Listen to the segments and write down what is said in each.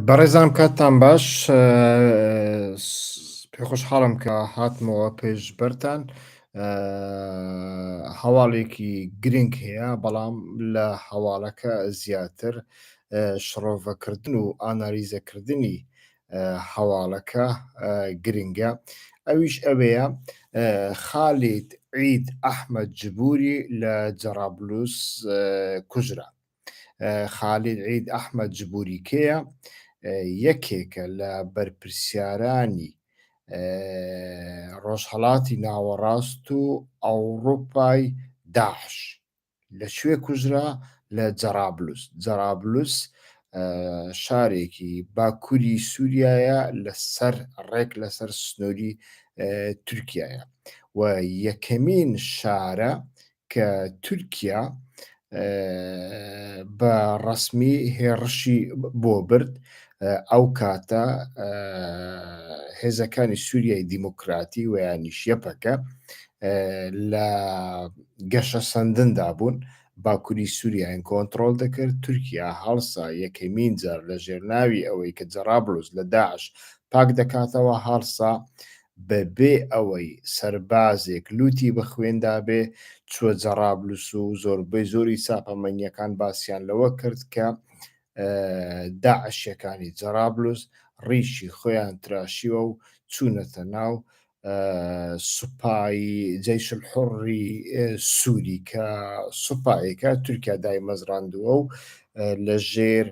بەڕێزان کاتتان باش پێخۆشحاڵم کە هاتمەوە پێشبەرتان هەواڵێکی گرنگ هەیە بەڵام لە هەواڵەکە زیاتر شڕۆڤەکردن و ئانالیزەکردنی هەواڵەکە گرنگە ئەویش ئەوەیە خالید عید ئەحمەد جبوری لە جەرابلوس کوژرا. خالید عید ئەحمەد جبوری کێیە؟ یەکێکە لە بەرپرسیارانی ڕۆژهەڵاتی ناوەڕاست و ئەوڕوپای داعش. لە کوێ کوژرا؟ لە جەرابلوس. جەرابلوس شارێکی باکووری سووریایە لەسەر ڕێک لەسەر سنووری تورکیایە و یەکەمین شارە کە تورکیا بە ڕەسمی هێڕشی بۆ برد ئەو کاتە هێزەکانی سووریای دیموکراتی و یانیش یەپەکە لە گەشەسەندندا بوون باکووری سووریایان کۆنتڕۆڵ دەکرد تورکیا هەڵسا یەکەمین جار لە ژێرناوی ئەوەی کە جەرابلوس لە داعش پاک دەکاتەوە هەڵسا بەبێ ئەوەی سەربازێک لوتی بە خوێندا بێ چووە جەڕابلوس و زۆربەی زۆری چاپەمەنییەکان باسیان لەوە کرد کە داعشیەکانی جەرابلوس ڕیشی خۆیان تراشیوە و چوونەتە ناو سوپای جەیش الحڕی سووری کە سوپایەکە تورکیا دایمەزراندووە و لە ژێر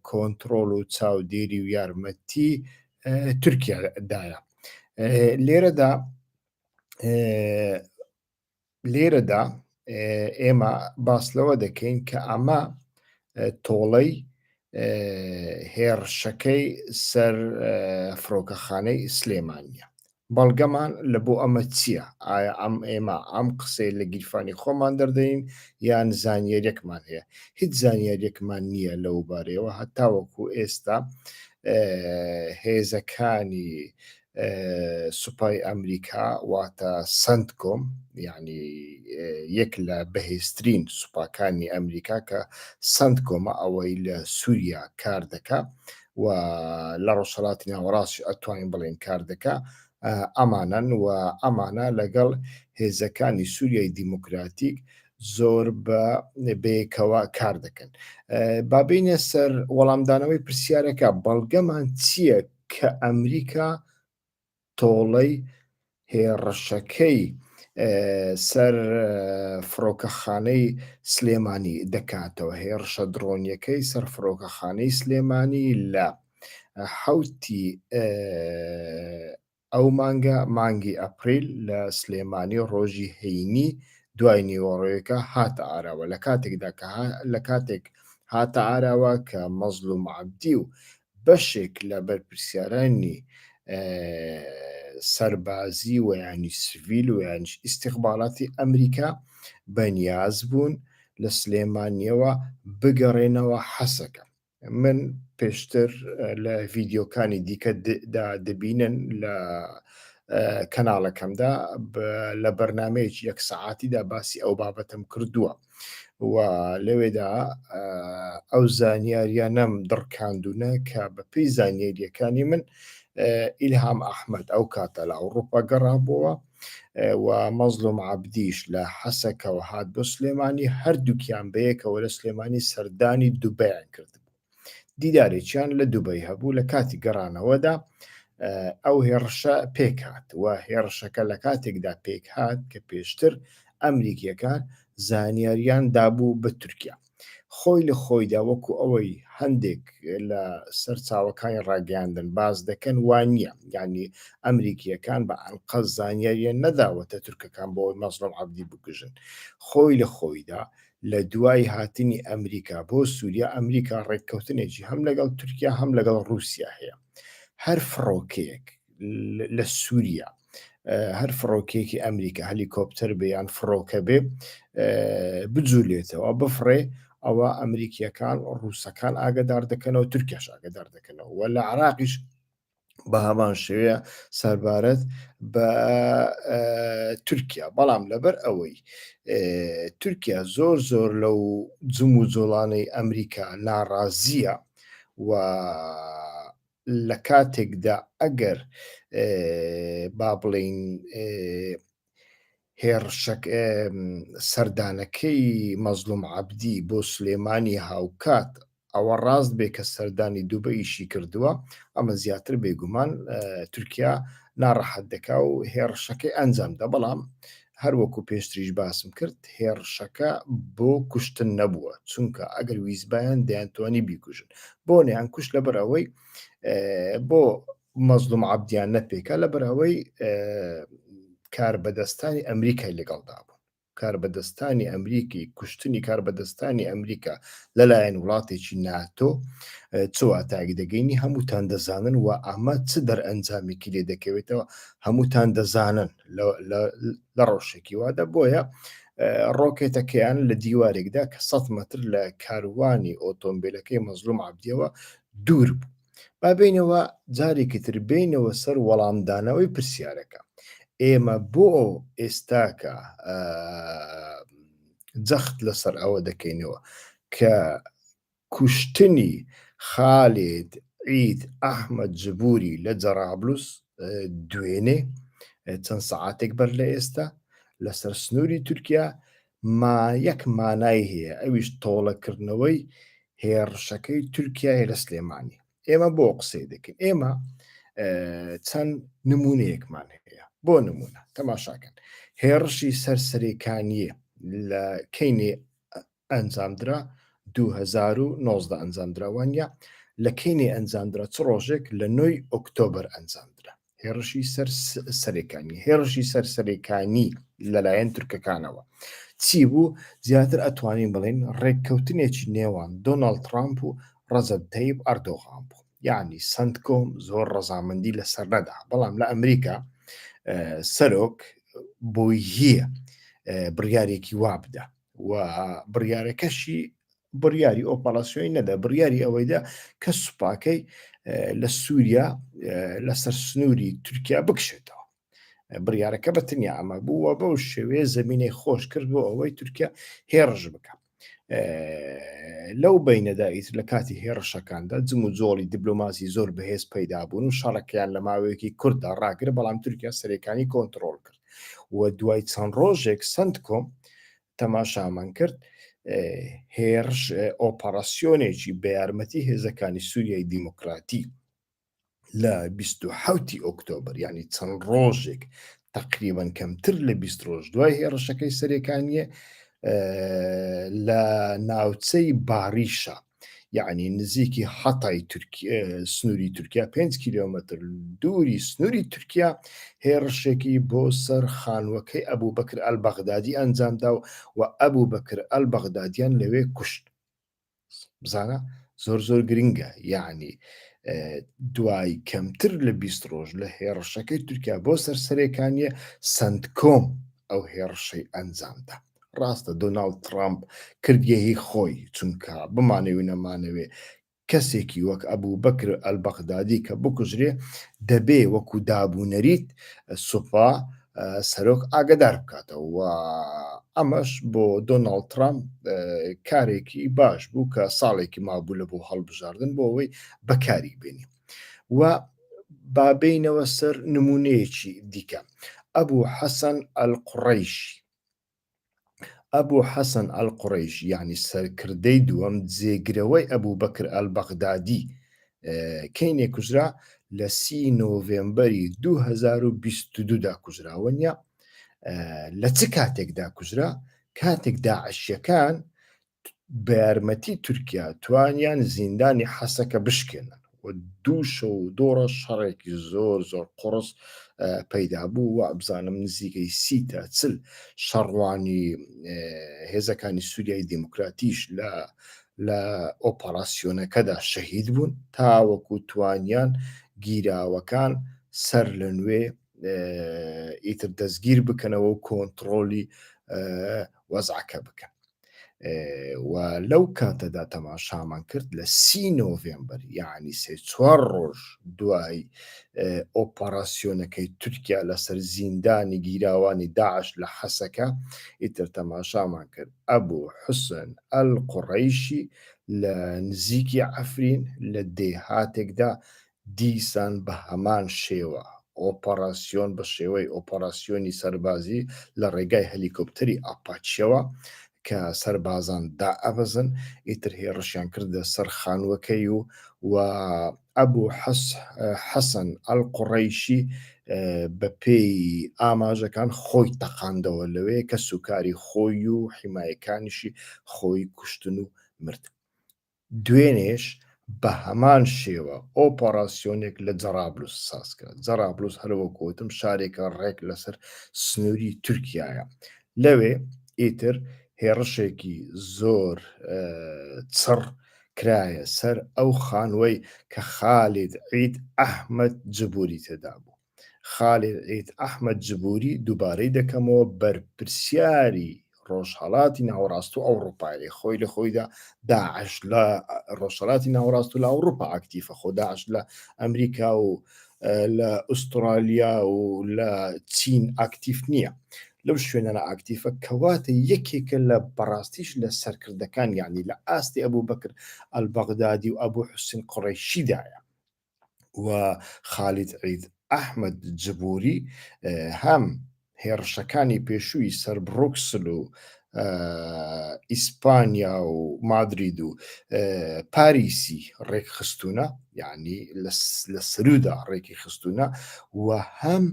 کۆنتڕۆڵ و چاودێری و یارمەتی تورکیا دایە. لێرەدا لێرەدا ئێمە باس لەوە دەکەین کە ئەمە تۆڵەی هێڕشەکەی سەر فڕۆکەخانەی سلێمانیە. بەڵگەمان لە بۆ ئەمە چییە؟ ئایا ئەم ئێمە ئەم قسەی لە گیرفانی خۆمان دەردەین یان زانیاریەکمان هەیە؟ هیچ زانیاریەکمان نییە لەو بارەیەوە هەتاوەکو ئێستا هێزەکانی سوپای ئەمریکا واتە سنتکۆم یعنی یەک لە بەهێزترین سوپاکانی ئەمریکا کە سنتکۆمە ئەوەی لە سووریا کار دەکا و لە ڕۆژهەڵاتی ناوەڕاست ئەتوانین بڵێن کار دەکا ئەمانەن و ئەمانە لەگەڵ هێزەکانی سووریای دیموکراتیک زۆر بە بەیەکەوە کار دەکەن. بابینە سەر وەڵامدانەوەی پرسیارەکە بەڵگەمان چییە کە ئەمریکا تۆڵەی هێڕشەکەی سەر فڕۆکەخانەی سلێمانی دەکاتەوە هێڕشە دڕۆنیەکەی سەر فڕۆکەخانەی سلێمانی لە حوتی ئەو مانگە مانگی ئەپریل لە سلێمانی ڕۆژی هەینی دوای نیوەڕۆیەکە هاتە ئاراوە لە کاتێکدا کە لە کاتێک هاتە ئاراوە کە مەزلوم عەبدی و بەشێک لە بەرپرسیارانی سەربازی و یانیش سڤیل و یانیش ئیستیخباراتی ئەمریکا بەنیاز بوون لە سلێمانیەوە بگەڕێنەوە حەسەکە. من پێشتر لە ڤیدیۆکانی دیکە دا دەبینن لە کەناڵەکەمدا لە بەرنمەیەکی یەک سەعاتیدا باسی ئەو بابەتم کردووە و لەوێدا ئەو زانیاریانەم دڕکاندونە کە بەپێی زانیاریەکانی من ئیلهام ئەحمد ئەو کاتە لە ئەوروپا گەڕابووە و مەزلوم عەبدیش لە حەسەکەوە هات بۆ سلێمانی هەردووکیان بەیەکەوە لە سلێمانی سەردانی دوبەیان کردبوو دیدارێکیان لە دوبەی هەبوو لە کاتی گەڕانەوەدا ئەو هێڕشە پێکهات و هێڕشەکە لە کاتێکدا پێکهات کە پێشتر ئەمریکیەکان زانیاریان دابوو بە تورکیا خۆی لە خۆیدا وەکو ئەوەی هەندێک لە سەرچاوەکانی ڕاگەیاندن باس دەکەن وا نییە یعنی ئەمریکیەکان بە ئەنقەست زانیاریان نەداوەتە تورکەکان بۆ ئەوەی مەزڵوم عەبدی بکوژن خۆی لە خۆیدا لە دوای هاتنی ئەمریکا بۆ سووریا ئەمریکا ڕێککەوتنێکی هەم لەگەڵ تورکیا هەم لەگەڵ ڕووسیا هەیە هەر فڕۆکەیەک لە سووریا هەر فڕۆکێکی ئەمریکا هەلیکۆپتەر بێ یان فڕۆکە بێ بجولێتەوە بفڕێ ئەوە ئەمریکیەکان ڕووسەکان ئاگدار دەکەنەوە تورکیاش ئاگدار دەکەنەوە و لە عراقیش بە هەمان شێوەیە سەربارەت بە تورکیا بەڵام لەبەر ئەوەی تورکیا زۆر زۆر لەو جم و جۆڵانەی ئەمریکا ناڕازیە. و لە کاتێکدا ئەگەر با بڵین هێڕشەک سەردانەکەی مەزلوم عەبدی بۆ سلێمانی هاوکات ئەوە ڕاست بێ کە سەردانی دوبەیشی کردووە، ئەمە زیاتر بێگومان تورکیا ناڕەحەت دەکا و هێڕشەکەی ئەنجامدا، بەڵام هەروەکو پێشتریش باسم کرد هێڕشەکە بۆ کوشتن نەبووە، چونکە ئەگەر ویستبایان دەیانتوانی بیکوژن، بۆ نەیان کوشت لەبەر ئەوەی بۆ مەزلوم عەبدیان نەپێکا لەبەر ئەوەی کاربەدەستانی ئەمریکای لەگەڵدا بوون. کاربەدەستانی ئەمریکی کوشتنی کاربەدەستانی ئەمریکا لەلایەن وڵاتێکی ناتۆ چ واتایەک دەگەینی هەمووتان دەزانن و ئەمە چ دەرئەنجامێکی لێ دەکەوێتەوە هەمووتان دەزانن لە ڕەوشێکی وادا بۆیە ڕۆکێتەکەیان لە دیوارێکدا کە 100 مەتر لە کاروانی ئۆتۆمبیلەکەی مەزلوم عەبدیەوە دوور بوو. با بێینەوە جارێکی تر بێینەوە سەر وەڵامدانەوەی پرسیارەکە. ئێمە بۆ ئێستاکە جەخت لەسەر ئەوە دەکەینەوە کە کوشتنی خالید عید ئەحمەد جبوری لە جەرابلوس دوێنێ چەند سەعاتێک بەر لە ئێستا لەسەر سنووری تورکیا ما یەک مانای هەیە ئەویش تۆڵەکردنەوەی هێڕشەکەی تورکیایە لە سلێمانی. ئێمە بۆ قسەی دەکەین؟ ئێمە چەند نمونەیەکمان هەیە. بۆ نمونە تەماشاکەن هێڕشی سەر سەرێکانیە لە کەینێ ئەنجامدرا 2019 ئەنجامدرا وانە لە کەینێ ئەنجامدرا چ ڕۆژێک لە نۆی ئۆکتۆبەر ئەنجامدرا هێڕشی سەر سەرێکانی هێڕشی سەر سەرێکانی لەلایەن تورکەکانەوە چی بوو زیاتر ئەتوانین بڵێن ڕێککەوتنێکی نێوان دۆناڵد ترامپ و ڕەجەب تەیب ئەردۆغان بوو یعنی سنتکۆم زۆر ڕەزامەندی لەسەر نەدا بەڵام لە ئەمریکا سەرۆک بۆی هەیە بڕیارێکی وا بدە و بڕیارەکەشی بڕیاری ئۆپەراسیۆنی نەدا، بڕیاری ئەوەیدا کە سوپاکەی لە سووریا لەسەر سنووری تورکیا بکشێتەوە. بڕیارەکە بە تەنیا ئەمە بوو و بەو شێوەیە زمینەی خۆش کرد بۆ ئەوەی تورکیا هێڕش بکە. لەو بینەدا ئیتر لە کاتی هێڕشەکاندا جم و جۆڵی دیبلۆماسی زۆر بەهێز پەیدا بوون و شەڕەکەیان لە ماوەیەکی کورتدا ڕاگر، بەڵام تورکیا سەرێکانی کۆنتڕۆڵ کرد و دوای چەند ڕۆژێک سنتکۆم تەماشامان کرد هێرش ئۆپەراسیۆنێکی بە یارمەتی هێزەکانی سووریای دیموکراتی لە 27 ئۆکتۆبر یعنی چەند ڕۆژێک تقریبا کەمتر لە 20 ڕۆژ دوای هێڕشەکەی سەرێکانیە لە ناوچەی باریشە یەعنی نزیکی هەتای سنووری تورکیا 5 کیلۆمەتر دووری سنووری تورکیا هێڕشێکی بۆ سەر خانووەکەی ئەبوو بەکر ئەلبەغدادی ئەنجامدا و ئەبوو بەکر ئەلبەغدادیان لەوێ کوشت. بزانە زۆر زۆر گرنگە یعنی دوای کەمتر لە 20 ڕۆژ لە هێڕشەکەی تورکیا بۆ سەر سەرێکانیە سنتکۆم ئەو هێڕشەی ئەنجامدا. ڕاستە دۆناڵد تڕامپ کردیە هی خۆی، چونکە بمانەوێ نەمانەوێ کەسێکی وەک ئەبوبەکر ئەلبەغدادی کە بکوژرێ دەبێ وەکو دابونەریت سوپا سەرۆک ئاگەدار بکاتەوە و ئەمەش بۆ دۆناڵد ترامپ کارێکی باش بوو کە ساڵێکی مابوو لە بۆ هەڵبژاردن بۆ ئەوەی بەکاری بێنی و با بێینەوە سەر نمونەیەکی دیکە ئەبوو حەسەن ئەلقوڕەیشی ئەبو حەسەن ئەلقوڕەیشی یانی سەرکردەی دووەم جێگرەوەی ئەبو بەکر ئەلبەغدادی کەینێ کوژرا لە سی نۆڤێمبەری 2022 دا کوژرا وەنیە لە چ کاتێکدا کوژرا کاتێک داعشیەکان بە یارمەتی تورکیا توانیان زیندانی حەسەکە بشکێنن و دوو شەو و دوو ڕۆژ شەڕێکی زۆر زۆر قوڕس پەیدا بوو و بزانم نزیکەی سی تا چل شەڕوانی هێزەکانی سووریای دیموکراتیش لە لە ئۆپەراسیۆنەکەدا شەهید بوون تاوەکو توانیان گیراوەکان سەر لە نوێ ئیتر دەستگیر بکەنەوە و کۆنتڕۆلی وەزعەکە بکەن. و لەو کاتەدا تەماشامان کرد لە سی نۆڤێمبەر یعنی سێ چوار ڕۆژ دوای ئۆپەراسیۆنەکەی تورکیا لەسەر زیندانی گیراوانی داعش لە حەسەکە ئیتر تەماشامان کرد ئەبوو حوسن ئەلقوڕەیشی لە نزیکی عەفرین لە دێهاتێکدا دیسان بە هەمان شێوە ئۆپەراسیۆن بە شێوەی ئۆپەراسیۆنی سەربازی لە ڕێگای هەلیکۆپتەری ئاپاچیەوە کە سەربازان دائەبەزن ئیتر هێڕشیان کردە سەر خانووەکەی و و ئەبوو حەسەن ئەلقوڕەیشی بە پێی ئاماژەکان خۆی تەقاندەوە لەوێ کە سوکاری خۆی و حیمایەکانیشی خۆی کوشتن و مرد. دوێنێش بە هەمان شێوە ئۆپەڕاسیۆنێک لە جەرابلوس سازکرا. جەرابلوس هەروەکو وتم شارێکە ڕێک لەسەر سنووری تورکیایە. لەوێ ئیتر هێڕشێکی زۆر چڕ کرایە سەر ئەو خانووەی کە خالید عید ئەحمەد جبوری تێدا بوو. خالید عید ئەحمەد جبوری دووبارەی دەکەمەوە بەرپرسیاری ڕۆژهەڵاتی ناوەڕاست و ئەوڕوپایە خۆی لە خۆیدا داعش لە ڕۆژهەڵاتی ناوەڕاست و لە ئەوڕوپا ئاکتیفە خۆ داعش لە ئەمریکا و لە ئوسترالیا و لە چین ئاکتیف نییە لەو شوێنانە ئاکتیفە کەواتە یەکێکە لە بەڕاستیش لە سەرکردەکان یعنی لە ئاستی ئەبوو بەکر ئەلبەغدادی و ئەبوو حوسین قڕیشیدایە و خالید عید ئەحمەد جبوری هەم هێڕشەکانی پێشووی سەر بڕۆکسل و ئیسپانیا و مادرید و پاریسی ڕێکخستونە یعنی لە سەرودا ڕێکی خستونە و هەم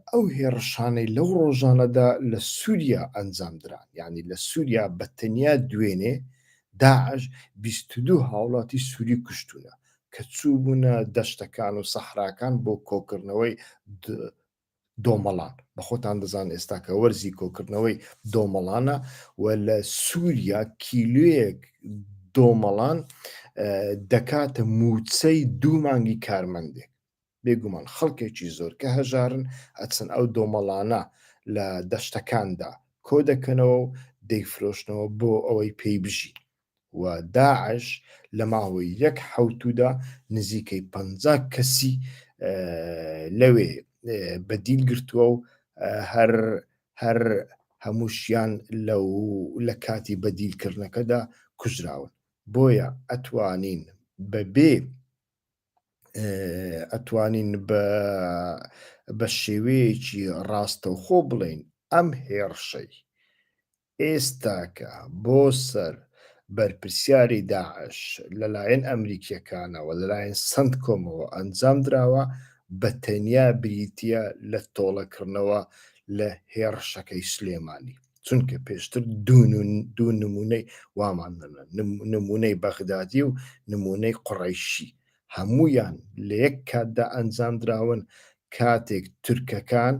ئەو هێڕشانەی لەو ڕۆژانەدا لە سووریا ئەنجامدران یعنی لە سووریا بە تەنیا دوێنێ داعش 22 هاوڵاتی سووری کوشتونە کە چووبوونە دەشتەکان و سەحراکان بۆ کۆکردنەوەی دۆمەڵان بە خۆتان دەزان ئێستا کە وەرزی کۆکردنەوەی دۆمەڵانە و لە سووریا کیلویەک دۆمەڵان دەکاتە موچەی دوو مانگی کارمەندێک بێگومان خەڵکێکی زۆر کە هەژارن ئەچن ئەو دۆمەڵانە لە دەشتەکاندا کۆ دەکەنەوە و دەیفرۆشنەوە بۆ ئەوەی پێی بژین و داعش لە ماوەی یەک حەوتوودا نزیکەی 50 کەسی لەوێ بەدیل گرتووە و هەر هەر هەمووشیان لەو لە کاتی بەدیلکردنەکەدا کوژراون بۆیە ئەتوانین بەبێ ئەتوانین بە بە شێوەیەکی ڕاستەوخۆ بڵێین ئەم هێڕشەی ئێستاکە بۆ سەر بەرپرسیاری داعش لەلایەن ئەمریکییەکانەوە لەلایەن سەنتکۆمەوە ئەنجام دراوە بە تەنیا بریتییە لە تۆڵەکردنەوە لە هێڕشەکەی سلێمانی چونکە پێشتر دوو نمونەی وامان نمونەی بەغدادی و نمونەی قوڕەیشی هەموویان لە یەک کاتدا ئەنجام دراون کاتێک تورکەکان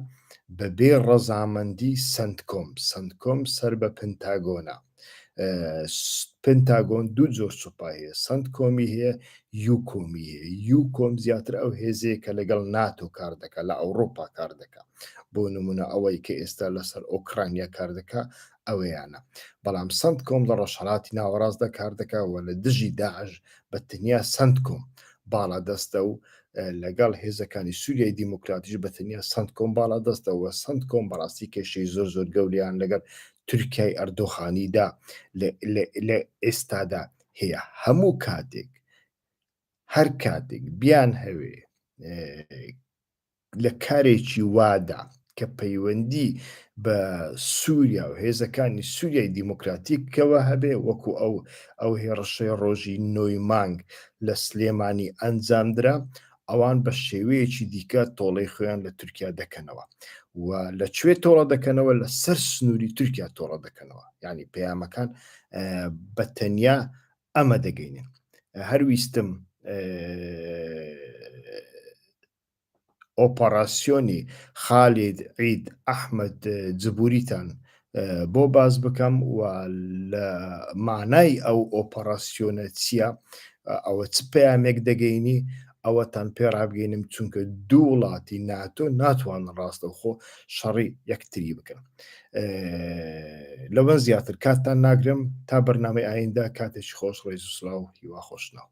بە بێ ڕەزامەندی سەنتکۆم، سەنتکۆم سەر بە پنتاگۆنە، پنتاگۆن دوو جۆر سوپای هەیە، سەنتکۆمی هەیە، یوکۆمی هەیە، یوکۆم زیاتر ئەو هێزەیە کە لەگەڵ ناتۆ کار دەکات، لە ئەوڕۆپا کار دەکات، بۆ نمونە ئەوەی کە ئێستا لەسەر ئۆکرانیا کار دەکات ئەوەیانە، بەڵام سەنتکۆم لە ڕۆژهەڵاتی ناوەڕاستدا کار دەکات و لە دژی داعش بە تەنیا سەنتکۆم باڵادەستە و لەگەڵ هێزەکانی سووریای دیموکراتیش بە تەنیا سەنتکۆم باڵادەستە و سەنتکۆم بەڕاستی کێشەی زۆر زۆر گەوریان لەگەڵ تورکیای ئەردۆخانیدا لە ئێستادا هەیە هەموو کاتێک هەر کاتێک بیان هەوێ لە کارێکی وادا کە پەیوەندی بە سووریا و هێزەکانی سووریای دیموکراتیکەوە هەبێ وەکو ئەو ئەو هێڕشەی ڕۆژی نۆی مانگ لە سلێمانی ئەنجامدرا ئەوان بە شێوەیەکی دیکە تۆڵەی خۆیان لە تورکیا دەکەنەوە و لە کوێ تۆڵە دەکەنەوە لە سەر سنووری تورکیا تۆڵە دەکەنەوە یعنی پەیامەکان بە تەنیا ئەمە دەگەینن هەرویستم ئۆپەڕاسیۆنی خالید عید ئەحمەد جبوریتان بۆ باس بکەم و لە مانای ئەو ئۆپەڕاسیۆنە چییە ئەوە چ پەیامێک دەگەینی ئەوەتان پێ ڕابگەینم چونکە دوو وڵاتی ناتۆ ناتوانن ڕاستەوخۆ شەڕی یەکتری بکەن لەوەن زیاتر کاتتان ناگرم تا بەرنامەی ئایندە کاتێکی خۆش ڕێز و سلاو هیوا خۆشناو.